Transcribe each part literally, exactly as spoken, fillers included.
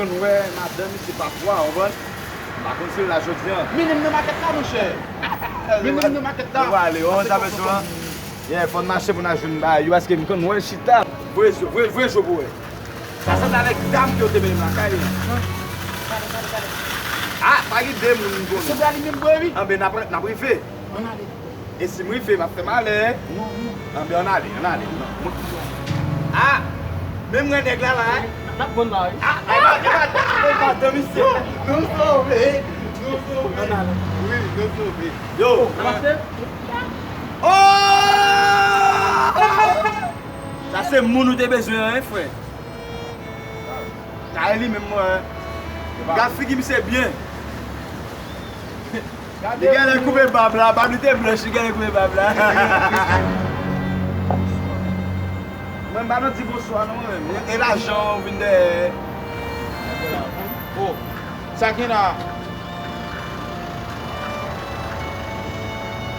Mwen wè madanm misye pafwa, w konprann? M pa konn si l la jodi a. Mennen m nan makèt la, monchè. Mennen m nan makèt la. Nou prale, w konn sa m bezwen an? Yeah, fò n mache pou n al jwenn bagay yo, paske m konn wè l chita. Voye zo, voye, voye zo pou wè. Sa sanble avèk dam ke w te mennen m lakay li. Ah, pa gen de moun m konnen. Sanble a li menm vre, wi. Anben, n ap, n ap rive. Ann ale. E si m rive, m ap fè malè. Non, non. Anben, ann ale, ann ale. Non. Mwen, ah! Men mwen nèg la la, eh. N ap vann la, wi. Ah, e pa, e pa, e pa dan misye. Nou sove, nou sove. Ann ale. Wi, nou sove. Yo. Sa pase? Oh! Sa se moun ou te bezwen an, wi, frè. Sa e li menm, mwen. Gad figi misye byen. Li genlè koupe bab la, bab li te blanch, li genlè koupe bab la. Mwen m pa nan di bonswa non, mwen menm. E, e lajan ou vin dèyè. Oh, sa gen la?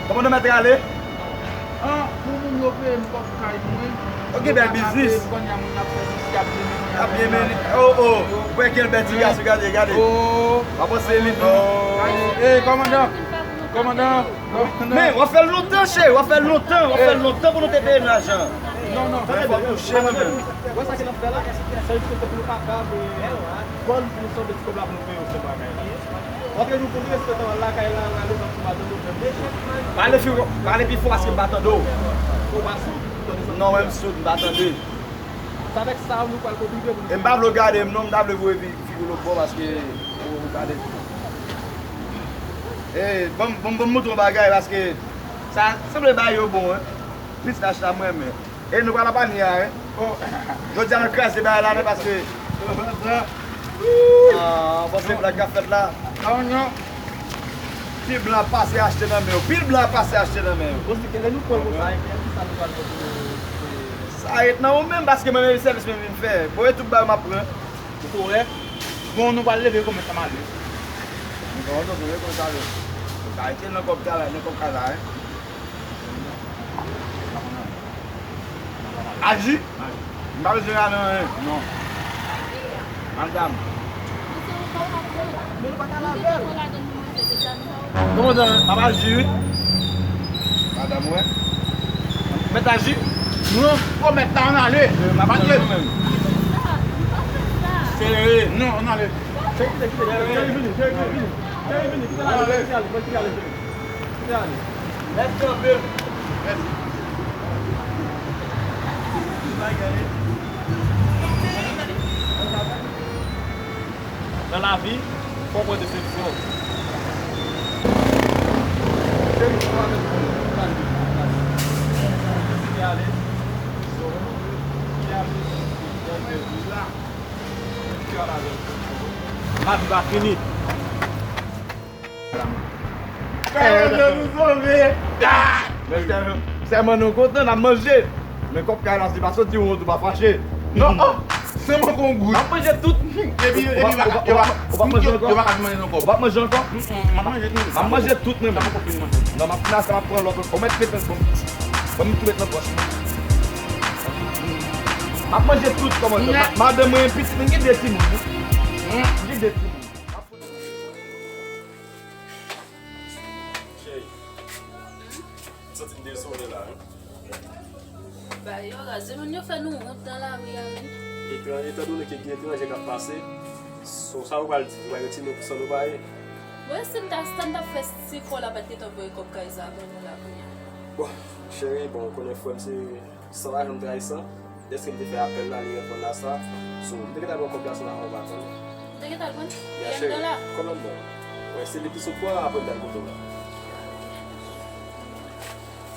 Kòmandan mèt ale? Ah, pou moun yo peye m kòb kay mwen. Ou gen bèl biznis. Kounye a moun ap fè biznis, y ap byen mennen. Y ap byen mennen. Oh, oh. Ou wè gen bèl ti gason, gade, gade. Oh. Pa panse li non. Gade. Ey, kòmandan. Kòmandan. Kòmandan. Men, w ap fè l lontan, cheri. W ap fè l lontan. W ap fè l lontan pou nou te peye nou lajan. Non, non. Mwen fò m touche mwen menm. Wè sa ke n ap fè la? Se jis pou nou kapab, eh, vann pou nou sanble ti kòb la pou nou peye yo se bagay la. Antre nou pou nou, èske w ta lakay la, w ale nan ti madanm ou menm? Pale fi, pale pi fò paske m pa tande w. Ou pa soud? Non, mwen m soud, m pa tande. Sa avèk sa, nou pral kontinye pou nou. E m pa vle w gade m non, m ta vle voye fi, figi w lòt bò paske ou, ou gade. E, ban m, ban m, ban m montre w bagay paske sa sanble bagay yo bon, wi. Pistach la m renmen. E nou pral ap anye a, wi. Oh. Jodi a nou kraze bagay la nèt paske. Ah, bon, se blag k ap fèt la. Non, non. Pil blan ap pase achte nan men yo. Pil blan ap pase achte nan men yo. Bon, si lè nou pran konsa, e kisa nou pral fè pou nou? Sa ret nan ou menm, paske mwen menm sèvis mwen vin fè. Bon, e tout bagay m ap pran. Ou kwè? Bon, nou pral leve kòmès la maten. Nou pral leve kòmès la. Sa rete nan kòb travay, nan kòb travay. Aji? M pa bezwen ale anyen. Non. Madam. Kòmandan, ap aji, wi. Madanm, wè. Mèt aji? Non, pwomèt la, ann ale. Mèt aji menm. Serye. Non, ann ale. Cheri, kite, kite, kite, cheri, vini, cheri, vini, vini. Cheri, vini, kite l ale, kite l ale, kite l ale, cheri. Kite l ale. Mèsi anpil. Mèsi. Nan lavi, fò w pran desepsyon. Lavi pa fini. Sèlman nou kontan, n ap manje. Men kòb kay la, se pa soti yon tou pa fache. Non, oh, sèlman kon gout. M ap manje tout. Epi, epi, ou pa, ou pa, ou pa manje ankò? Yo pa ka manje ankò. Ou pa manje ankò? M ap manje tout. M ap manje tout, mwen menm. Non, m ap fini sa, m ap pran lòt. Ou mèt met nan pòch. Ban m tou met nan pòch. M ap manje tout, kòman? Madanm mwen, pitit mwen, gen de timoun. Gen de timoun. Cheri, m santi m dezole la, wi. Ba yo raze, moun yo fè nou wont nan lari a, wi. Etran-, etandone ke gen etranje k ap pase, so, sa ou pral di? Ou pral retire nou pou sa nou pa ye? Mwen, si m ta, si ta, m t ap fè si fò la pa t gentan voye kòb kay sa pou nou la kounye a. Bon, cheri, bon, ou konnen frè m se san lajan m trayisan. Dèske m te fè apèl la, li reponn la sa. So, m te gentan pran kòb la san lajan m pa konnen. Ou te gentan pran? Ya, cheri. Kòmandan. Wè, se li plis ou pran, apre m t al kote w la.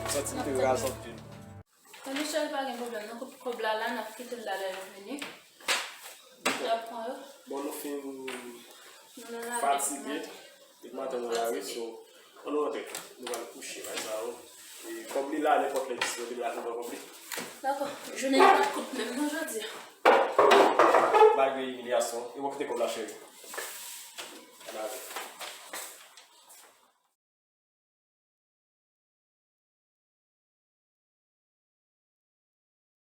M santi m te raz anpil. Tande cheri, pa gen pwoblèm non, kòb la la, n ap kite l la lè l vini. L ap pran yo. Bon, nou fin fatige. Depi maten nou la, wi, so, ann nou rantre. Nou pral kouche, bay sa yo. E kòb li la, nenpòt lè disponib, li la, nou pran kòb li. Dakò. Jounen an pa t kout menm non jodi a. Malgre imilyasyon, e w kite kòb la, cheri.